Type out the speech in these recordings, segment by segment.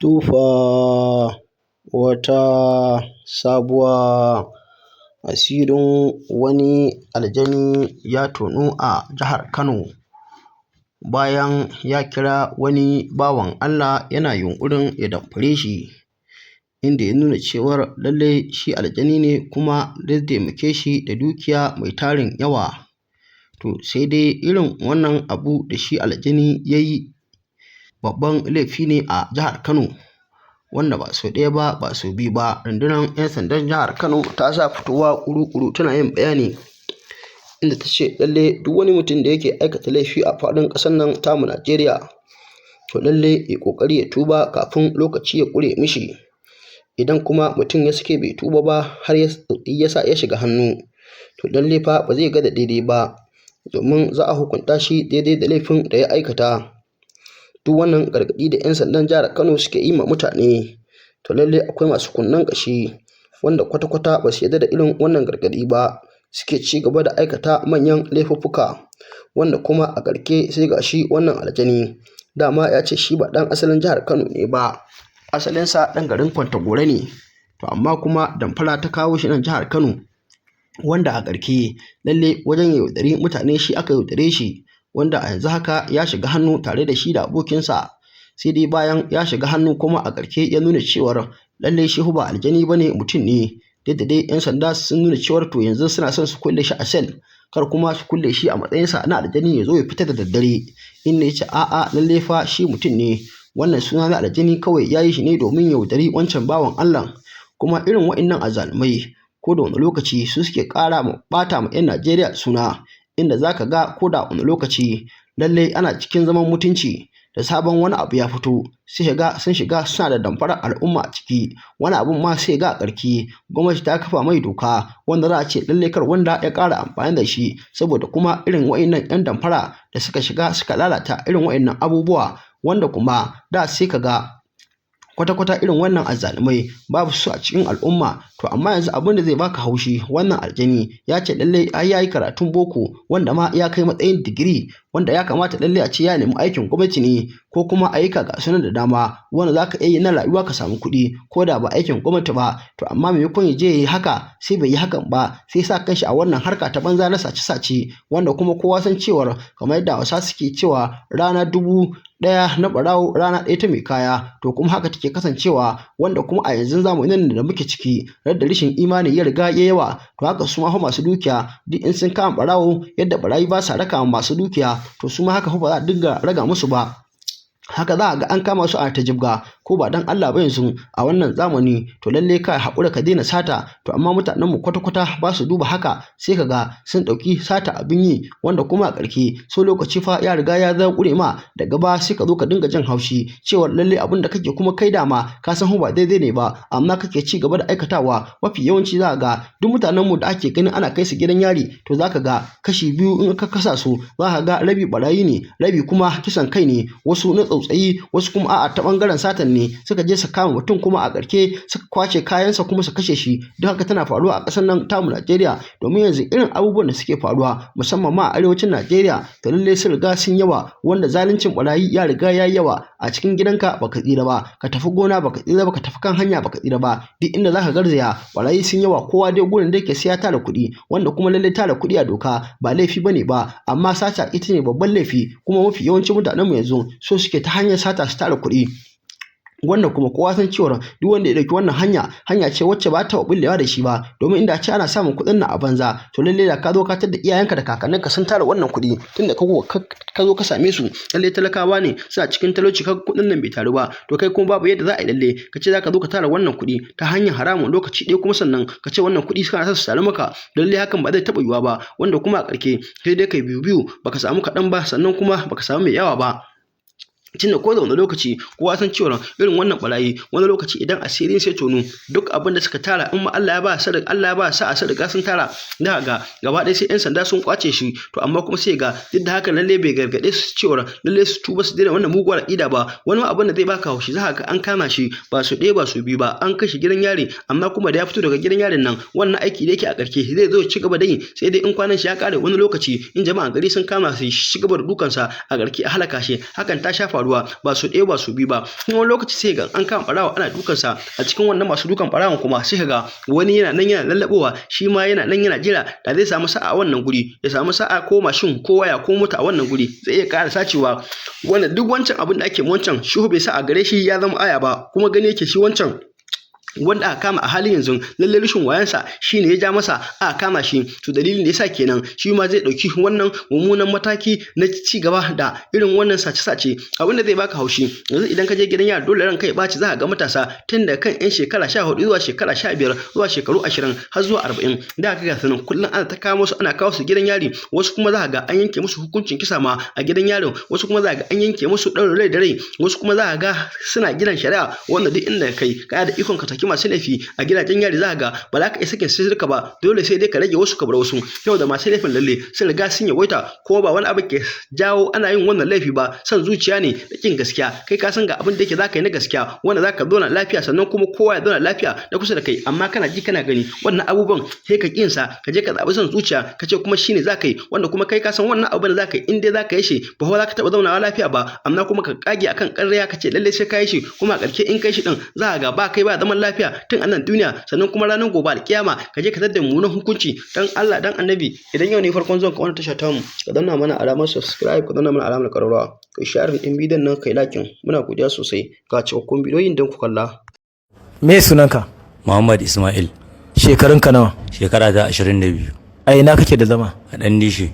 Tufa wata sabuwa. Asirin wani aljani ya tonu a jihar Kano bayan ya kira wani bawan Allah yana yunƙurin ya damfare shi, inda ya nuna cewar lallai shi aljani ne kuma zai taimake shi da dukiya mai tarin yawa. To sai dai irin wannan abu da shi aljani ya yi babban laifi ne a jihar Kano, wanda ba sau ɗaya ba, ba sau biyu ba, rundunar 'yan sandan jihar Kano ta sa fitowa ƙuru-ƙuru tana yin bayani, inda ta ce lallai duk wani mutum da yake aikata laifi a faɗin ƙasar nan tamu Najeriya, to lallai ya ƙoƙari ya tuba kafin lokaci ya ƙure mishi. Idan kuma mutum ya sake bai tuba ba har ya sa ya shiga hannu, to lallai fa ba zai ga da daidai ba, domin za a hukunta shi daidai da laifin da ya aikata. Duk wannan gargaɗi da 'yan sandan jihar Kano suke yi ma mutane, to lallai akwai masu kunnen ƙashi wanda kwata-kwata ba su yarda da irin wannan gargaɗi ba, suke ci gaba da aikata manyan laifuffuka, wanda kuma a ƙarshe sai ga shi wannan aljani dama ya ce shi ba ɗan asalin jihar Kano ne ba, asalinsa ɗan garin Kwantagora ne, to amma kuma damfara ta kawo shi nan jihar Kano, wanda a ƙarshe lallai wajen ya yaudari mutane shi aka yaudare shi, wanda a yanzu haka ya shiga hannu tare da shi da abokinsa. Sai dai bayan ya shiga hannu kuma a ƙarshe ya nuna cewar lallai shi ba aljani ba ne, mutum ne. Duk da dai 'yan sanda sun nuna cewar to yanzu suna son su kulle shi a cell, kar kuma su kulle shi a matsayinsa na aljani ya zo ya fita da daddare, inda ya ce a'a, lallai fa shi mutum ne, wannan suna na aljani kawai ya yi shi ne domin ya yaudari wancan bawan Allah. Kuma irin wa'innan azzalumai ko da wani lokaci su suke ƙara ɓata ma 'yan Najeriya suna, inda za ka ga ko da wani lokaci lallai ana cikin zaman mutunci, da sabon wani abu ya fito sai ka ga sun shiga suna da damfarar al'umma a ciki. Wani abun ma sai ga a ƙarshe gwamnati ta kafa mai doka wanda za a ce lallai kar wanda ya ƙara amfani da shi, saboda kuma irin wa'innan 'yan damfara da suka shiga suka lalata irin wa'innan abubuwa, wanda kuma da sai ka ga kwata-kwata irin wannan azzalumai babu su a cikin al'umma. To amma yanzu abin da zai baka haushi, wannan aljani ya ce lallai ai yayi karatun boko wanda ma ya kai matsayin digiri, wanda ya kamata lallai a ce ya nemi aikin gwamnati ne ko kuma ayyuka ga sunan da dama wanda za ka iya yi na rayuwa ka samu kuɗi ko da ba aikin gwamnati ba. To amma maimakon ya je ya yi haka sai bai yi hakan ba, sai sa kanshi a wannan harka ta banza na sace-sace, wanda kuma kowa san cewar kamar yadda Hausawa suke cewa rana dubu ɗaya na ɓarawo, rana ɗaya ta mai kaya. To kuma haka take kasancewa, wanda kuma a yanzu zamanin da muke ciki yadda rashin imani ya riga ya yawa, to haka su ma fa masu dukiya duk in sun kama ɓarawo, yadda ɓarayi ba sa raka masu dukiya, to su ma haka fa ba za a dinga raga musu ba. Haka za a ga an kama su a ta jibga, ko ba dan Allah ba yanzu a wannan zamani, to lallai ka haƙura ka daina sata. To amma mutanen mu kwata-kwata ba su duba haka, sai ka ga sun ɗauki sata abin yi, wanda kuma a ƙarshe so lokaci fa ya riga ya ƙure ma, daga ba sai ka zo ka dinga jin haushi cewar lallai abin da kake kuma kai dama ka san ba daidai ne ba, amma kake ci gaba da aikatawa. Mafi yawanci za ga duk mutanen mu da ake ganin ana kai su gidan yari, to za ka ga kashi biyu in ka kasa su, za ka ga rabi ɓarayi ne, rabi kuma kisan kai ne, wasu na tsautsayi, wasu kuma a'a ta ɓangaren satan ne suka je su kama mutum kuma a ƙarshe suka kwace kayansa kuma su kashe shi. Duk haka tana faruwa a ƙasar nan tamu Najeriya, domin yanzu irin abubuwan da suke faruwa musamman ma a arewacin Najeriya, to lallai sun riga sun yawa, wanda zaluncin ɓarayi ya riga ya yawa. A cikin gidanka baka tsira ba, ka tafi gona baka tsira ba, ka tafi kan hanya baka tsira ba, duk inda zaka garzaya ɓarayi sun yawa. Kowa dai gurin da yake sai ya tara kuɗi, wanda kuma lallai tara kuɗi a doka ba laifi bane ba, amma sata ita ne babban laifi. Kuma mafi yawancin mutanen mu yanzu so suke ta hanyar sata su tara kuɗi, wannan kuma kowa san cewar duk wanda ya ɗauki wannan hanya, hanya ce wacce ba ta bullewa da shi ba, domin inda ce ana samun kuɗin nan a banza, to lallai da ka zo ka tadda iyayenka da kakanninka sun tara wannan kuɗi tunda ka zo ka same su, lallai talakawa ne suna cikin talauci, kaga kuɗin nan bai taru ba, to kai kuma babu yadda za a yi lallai ka ce za ka zo ka tara wannan kuɗi ta hanyar haramun lokaci ɗaya, kuma sannan ka ce wannan kuɗi kana son su taru maka, lallai hakan ba zai taɓa yiwuwa ba, wanda kuma a ƙarshe sai dai kai biyu biyu, baka samu kaɗan ba sannan kuma baka samu mai yawa ba. Tunda ko da wani lokaci kowa san cewa irin wannan barayi wani lokaci idan asirin sai tono, duk abin da suka tara in ma Allah ya ba su, Allah ya ba su a riga sun tara, da ga gaba ɗaya sai 'yan sanda sun kwace shi. To amma kuma sai ga duk da haka lalle bai gargaɗe su cewa lalle su tuba su daina wannan muguwar aƙida ba. Wani abin da zai baka haushi, za ka ga an kama shi ba su ɗaya ba su biyu ba, an kai shi gidan yari, amma kuma da ya fito daga gidan yarin nan wannan aiki da yake a ƙarshe zai zo ci gaba da yi, sai dai in kwanan shi ya ƙare wani lokaci in jama'an gari sun kama su ci gaba da dukansa, a ƙarshe a halaka shi. Hakan ta sha faruwa. faruwa ba su ɗaya ba su biyu ba. Kuma wani lokaci sai ga an kama ɓarawo ana dukansa, a cikin wannan masu dukan ɓarawon kuma sai ka ga wani yana nan yana lallaɓowa, shi ma yana nan yana jira da zai samu sa'a a wannan guri, ya samu sa'a ko mashin ko waya ko mota a wannan guri zai iya ƙara sacewa. Wanda duk wancan abin da ake wancan shi bai sa a gare shi ya zama aya ba, kuma gani yake shi wancan wanda aka kama a halin yanzu lallai rashin wayansa shine ya ja masa aka kama shi. To dalilin da yasa kenan shi ma zai ɗauki wannan mummunan mataki na ci gaba da irin wannan sace-sace. Abin da zai baka haushi, yanzu idan ka je gidan yari dole ranka ya ɓaci, za ka ga matasa tun da kan 'yan shekara 14 zuwa shekara 15 zuwa shekaru 20 har zuwa 40 da ka ga su nan kullum ana ta kawo su, ana kawo su gidan yari. Wasu kuma za ka ga an yanke musu hukuncin kisa ma a gidan yarin, wasu kuma za ka ga an yanke musu ɗaurin rai da rai, wasu kuma za ka ga suna gidan shari'a. Wanda duk inda kai kana da ikon ka saki masu laifi a gidajen yari, za ka ga ba za ka iya sakin sirrika ba, dole sai dai ka rage wasu ka bar wasu. Yau da masu laifin lalle sun riga sun yawaita, kuma ba wani abu ke jawo ana yin wannan laifi ba, son zuciya ne da kin gaskiya. Kai ka san ga abin da yake za ka yi na gaskiya wanda za ka zauna lafiya, sannan kuma kowa ya zauna lafiya na kusa da kai, amma kana ji kana gani wannan abubuwan sai ka ƙin sa, ka je ka zaɓi son zuciya ka ce kuma shine za ka yi, wanda kuma kai ka san wannan abin da za ka yi in dai za ka yi shi ba za ka taɓa zaunawa lafiya ba, amma kuma ka kage akan ƙarya ka ce lalle sai ka yi shi. Kuma a ƙarshe in kai shi din za ka ga ba kai ba zaman lafiya tun a nan duniya, sannan kuma ranar gobe alƙiyama ka je ka tadda mummunan hukunci. Dan Allah dan Annabi, idan yau ne farkon zuwan ka wannan tasha tamu, ka danna mana alamar subscribe, ka danna mana alamar ƙararrawa, kai share din bidiyon nan, kai like. Muna godiya sosai. Ga cikakkun bidiyoyin don ku kalla. Me sunanka? Muhammad Ismail. Shekarunka nawa? Shekara ta 22. A ina kake da zama? A ɗan dishi.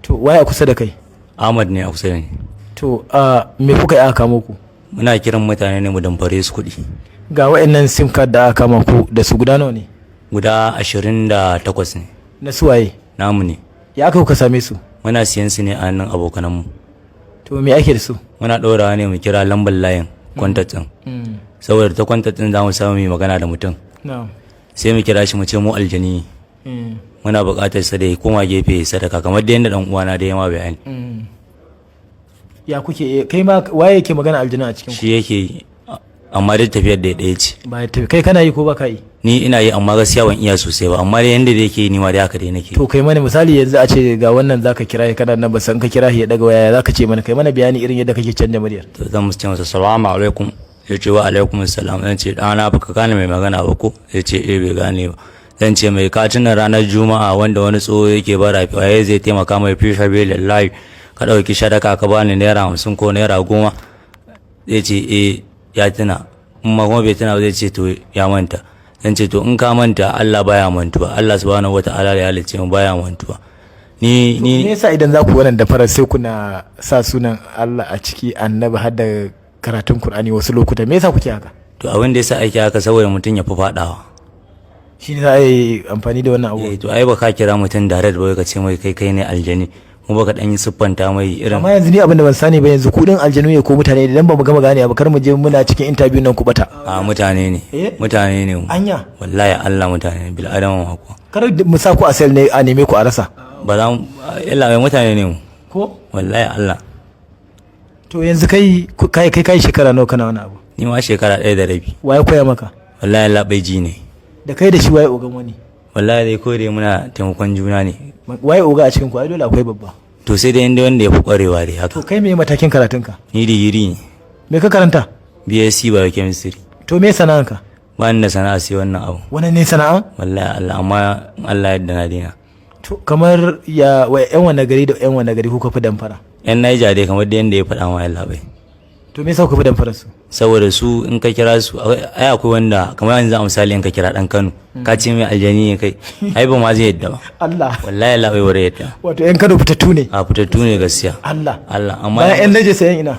To waye a kusa da kai? Ahmad ne a kusa da ni. To a me kuka yi aka kamo ku? Muna kiran mutane ne mu damfare su kuɗi. Ga wa'annan sim card da aka kama ku da su, guda nawa ne? Guda 28 ne. Na suwaye? Namu ne. Ya aka kuka same su? Muna siyan su ne a hannun abokananmu. To me ake da su? Muna ɗorawa ne mu kira lambar layin contact ɗin. Saboda ta contact ɗin za mu samu mu magana da mutum. Na'am. Sai mu kira shi mu ce mu aljani ne. Muna buƙatar sa da ya koma gefe ya sadaka, kamar da yadda ɗan uwana da ya ma bayani. Ya kuke, kai ma waye yake magana aljanu a cikin ku? Shi yake yi, amma duk tafiyar da ɗaya ce. Ba ya tafi, kai kana yi ko ba ka yi? Ni ina yi, amma gaskiya ban iya sosai ba, amma dai yanda da yake yi ni ma dai haka dai nake. To kai mana misali, yanzu a ce ga wannan zaka kira shi, kana nan ba san ka kira shi ya daga waya, zaka ce mana, kai mana bayani irin yadda kake canja muryar. To zan musu ce masa salamu alaikum, ya ce wa alaikum salam. Zan ce ɗana, baka gane mai magana ba ko? Ya ce eh, bai gane ba. Zan ce mai ka tuna ranar Juma'a wanda wani tsoho yake bara, waye zai taimaka mai fi sabilillahi, ka ɗauki sadaka ka bani naira 50 ko naira 10? Zai ce eh, ya tuna. In ma kuma bai tuna ba, zai ce to ya manta. Zan ce to in ka manta, Allah baya mantuwa, Allah subhanahu wataala da ya halicce mu baya mantuwa. Ni Me ni yasa idan za ku wannan dafarar sai kuna sa sunan Allah a ciki, Annabi, har da karatun Qur'ani wasu lokuta? Me yasa kuke haka? To abin da yasa ake haka, saboda mutum ya fi faɗawa. Shi ne za a yi amfani da wannan abu? Eh, to ai ba ka kira mutum direct ba ka ce mai kai kai ne aljani, mu baka dan yi siffanta mai irin. Amma yanzu ni abin da ban sani ba, yanzu kudin aljanu ne ko mutane ne? Dan ba mu gama gane ba, kar mu je muna cikin interview nan ku bata. A mutane ne. Eh? Mutane ne mu. Anya? Wallahi Allah, mutane ne, bil adama ma kuwa. Kar mu sa ku a cell ne a neme ku a rasa. Ba za mu illa mai, mutane ne mu. Ko? Wallahi Allah. To yanzu kai kai kai kai shekara nawa kana wani abu? Ni ma shekara 1 da rabi. Waye koya maka? Wallahi Allah, bai ji ne. Da kai da shi waye ogan wani? Wallahi dai ko dai muna taimakon juna ne. Waye oga a cikin ku? Ai dole akwai babba. To sai dai inda wanda ya fi kwarewa dai To haka. kai me matakin karatunka? Ni digiri ne. Me ka karanta? BSc Biochemistry. To me sana'anka? Ba ni da sana'a sai wannan abu. Wannan ne sana'a? Wallahi Allah, amma in Allah yadda na daina. To kamar ya wa yan wani gari da yan wani gari kuka fi damfara? Yan Naija dai, kamar da yanda ya faɗa ma, Allah bai. To me yasa kuka fi damfara su? Saboda su in ka kira su, ai akwai wanda kamar yanzu a misali in ka kira dan Kano ka ce mai aljani ne kai, ai ba ma zai yadda ba. Allah? Wallahi Allah, bai bare yadda. Wato yan Kano fitattu ne? A fitattu ne gaskiya. Allah? Allah, amma Bayan yan Naija sai yan ina?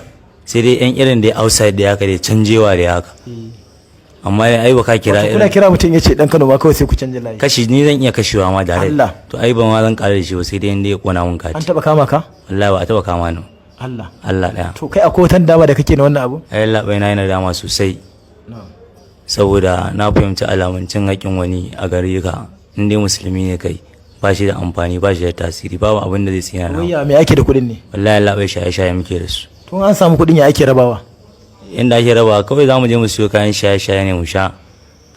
Sai dai yan irin da outside da haka dai, canjewa da haka, amma dai ai ba ka kira Wato kuna irin kira mutum ya ce dan Kano ma, kawai sai ku canja layi? Kashi ni zan iya kashewa ma da rai. Allah. To ai ba ma zan ƙara da shi ba, sai dai inda ya kona mun An kati. taba kama ka? Wallahi ba a taba kama ni ba. Allah? Allah ɗaya. To kai akwai wata dama da kake na wannan abu? Ai Allah bai, na yana dama sosai, saboda na fahimci alamun cin haƙƙin wani a gare ka in dai musulmi ne kai ba shi da amfani, ba shi da tasiri, babu abin da zai tsina na. Wai ya me ake da kuɗin ne? Wallahi Allah bai, shaye-shaye muke da su. Tun an samu kuɗin ya ake rabawa? Inda ake rabawa, kawai za mu je mu siyo kayan shaye-shaye ne mu sha,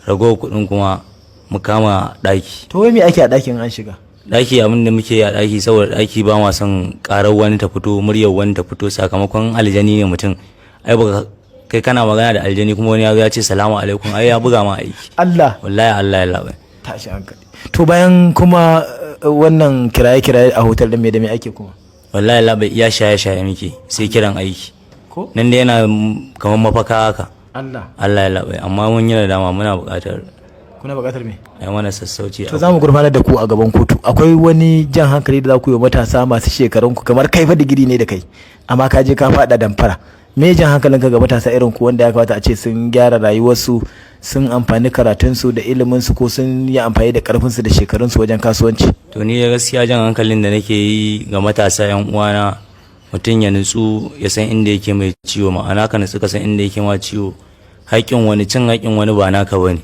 ragowar kuɗin kuma mu kama ɗaki. To wai me ake a ɗakin an shiga? Ɗaki, abin da muke yi a ɗaki, saboda ɗaki ba ma son ƙarar wani ta fito, muryar wani ta fito, sakamakon aljani ne mutum. Ai baka kai kana magana da aljani kuma wani ya zo ya ce salamu alaikum, ai ya buga ma aiki. Allah. Wallahi Allah ya labai. Tashi hankali. To bayan kuma wannan kiraye-kiraye a hotel din, me da me ake kuma? Wallahi labai, iya shaye shaye muke, sai kiran aiki. Ko? Nan dai yana kamar mafaka haka. Allah. Allah ya labai, amma mun yi nadama, muna buƙatar Kuna buƙatar me? a yi mana sassauci. To za mu gurfanar da ku a gaban kotu. Akwai wani jan hankali da za ku yi wa matasa masu shekarun ku, kamar kai fa digiri ne da kai amma ka je ka faɗa damfara? Me jan hankalinka ga matasa irin ku wanda ya kamata a ce sun gyara rayuwarsu, sun amfani karatunsu da iliminsu, ko sun yi amfani da karfinsu da shekarunsu wajen kasuwanci? To ni da gaskiya jan hankalin da nake yi ga matasa yan uwana, mutum ya nutsu ya san inda yake mai ciwo. Ma'ana ka nutsu ka san inda yake ma ciwo. Haƙƙin wani, cin haƙƙin wani ba naka bane.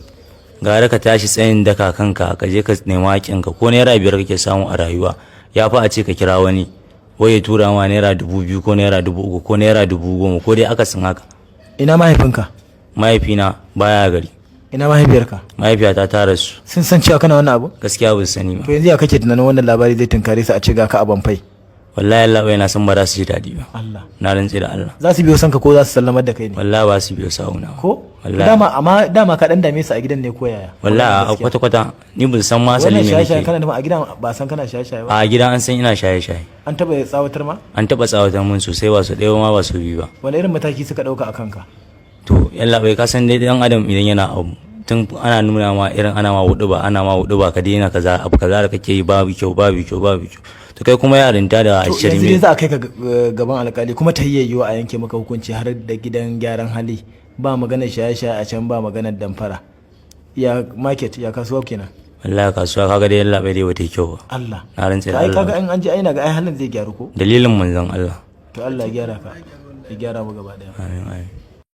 Gara ka tashi tsayin daka kanka ka je ka nemi haƙƙinka, ko ₦5 kake samu a rayuwa, ya fi a ce ka kira wani wai ya tura ma ₦2,000 ko ₦3,000 ko ₦10,000 ko dai akasin haka. Ina mahaifinka? Mahaifina baya gari. Ina mahaifiyarka? Mahaifiyata ta rasu. Sun san cewa kana wannan abu? Gaskiya ba su sani ba. To yanzu ya kake tunanin wannan labari zai tunkare su, a ce ga ka a Banfai? Wallahi Allah bai na san ba za su ji daɗi ba. Allah. Na rantse da Allah. Za su biyo sanka ko za su sallamar da kai ne? Wallahi ba su biyo sawuna ba. Ko? Wallahi. Dama amma dama ka dan dame su a gidan ne ko yaya? Wallahi a kwata kwata ni ban san ma asali Wannan me shaye-shaye nake. kana nufin a gidan ba san kana shaye-shaye ba? A gida an san ina shaye shaye. An taba tsawatar ma? An taɓa tsawatar mun sosai, ba su ɗaya ma ba su biyu ba. Wani irin mataki suka dauka a kanka? To yalla bai, ka san dai dan adam idan yana abu, tun ana nuna ma irin ana ma hudu ba, ana ma hudu ba, ka daina kaza, abu kaza da kake yi babu kyau, babu kyau, babu kyau. To kai kuma yarinta da To yanzu dai shirme. za a kai ka gaban alkali, kuma ta iya yiwuwa a yanke maka hukunci har da gidan gyaran hali. Ba maganar shaye-shaye a can, ba maganar damfara. Ya market, ya kasuwa kenan? Wallahi kasuwa kaga dai yalla bai dai bata yi kyau ba. Allah. Na rantse To da ai Allah. kaga in an je ai na ga ai halin zai gyaru ko? Dalilin manzon Allah. To Allah ya gyara ka, ya gyara mu gaba daya. Amin amin.